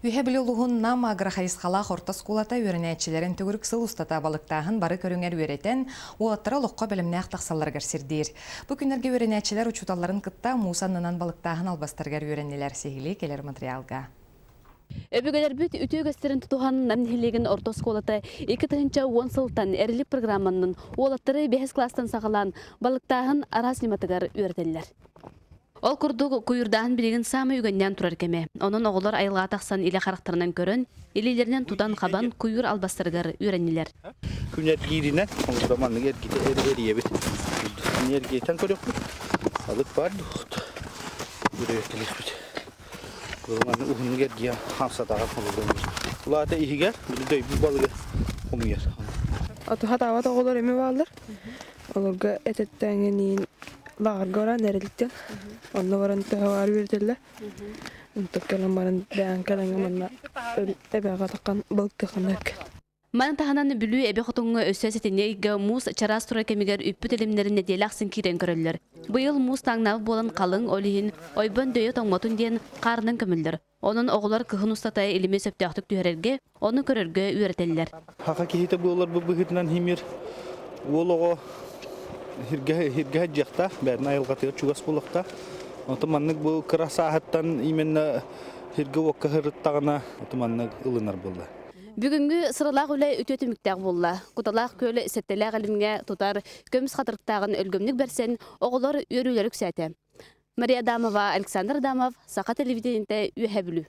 Үөһээ Бүлүү улууһун Нам агрохайысхалаах орто оскуолата үөрэнээччилэрин төгүрүк сыл устата балыктааһын бары көрүҥэр үөрэтэн, уолаттара олоххо бэлэмнээх тахсалларыгар сирдиир. Бу күннэргэ үөрэнээччилэр учууталларын кытта муус аннынан балыктааһын албастарыгар үөрэннилэр. Сиһилии кэлэр материалга. Өбүгэлэрбит үтүө үгэстэрин тутуһан Нам нэһилиэгин орто оскуолата 2010 сылтан Эрилик программанан уолаттары бэһис кылаастан саҕалаан балыктааһын араас ньыматыгар үөрэтэллэр. Ол курдук, куйуурдааһын билигин саамай үгэннээн турар кэмэ. Онон оҕолор айылҕаҕа тахсан илэ харахтарынан көрөн, илиилэринэн тутан-хабан куйуур албастарыгар үөрэннилэр. Күн эргииринэн, онно маннык эргитэ эрийэбит. Эргийтэн көрүөхпүт. Балык баар дуохт. Бүрүөттэлиэхпит. Маннык уһуннук эргийэн хамсатаҕа холобур. Улаата иһигэр дөйбүт балыгы хомуйар. Атыһа таабат оҕолор эми бааллар. Олорго этэттээҥиниин лааҕырга баран эрэлиттэн онно баран төһөҕөр үөрэтэллэр. Онтон кэлэн баран бэйэҥ кэлэҥҥэ манна эбэҕэ таххан балыктыаххын Маны таһынан Бүлүү эбэ хотуҥҥа өссө сэтинньи ыйга муус чараас турар кэмигэр үппүт илимнэрин нэдиэлэ ахсын киирэн көрөллөр. Быйыл муус тааҥнаабыт буолан халыҥ, ол иһин ойбон дөйө тоҥмотун диэн хаарынан көмөллөр. Онон оҕолор кыһын устата илими сөптөөхтүк түһэрэргэ, ону көрөргө үөрэтэллэр. Саха киһитэ буоларбыт быһыытынан химир уол оҕо хиргэ дьиэхтээх, бэйэтин айылҕатыгар чугас буолуохтаах. Онтон маннык бу кыра сааһыттан именно хиргэ уокка сырыттаҕына, ото маннык ылынар буолла. Бүгүҥҥү сыралаах үлэ үтүө түмүктээх буолла. Куталаах күөл сэттэлээх илимҥэ тутар көмүс хатырыктааҕын өлгөмнүк бэрсэн, оҕолор үөрүүлэрэ үксээтэ. Мария Адамова, Александр Адамов, Саха телевидениетэ, Үөһээ Бүлүү.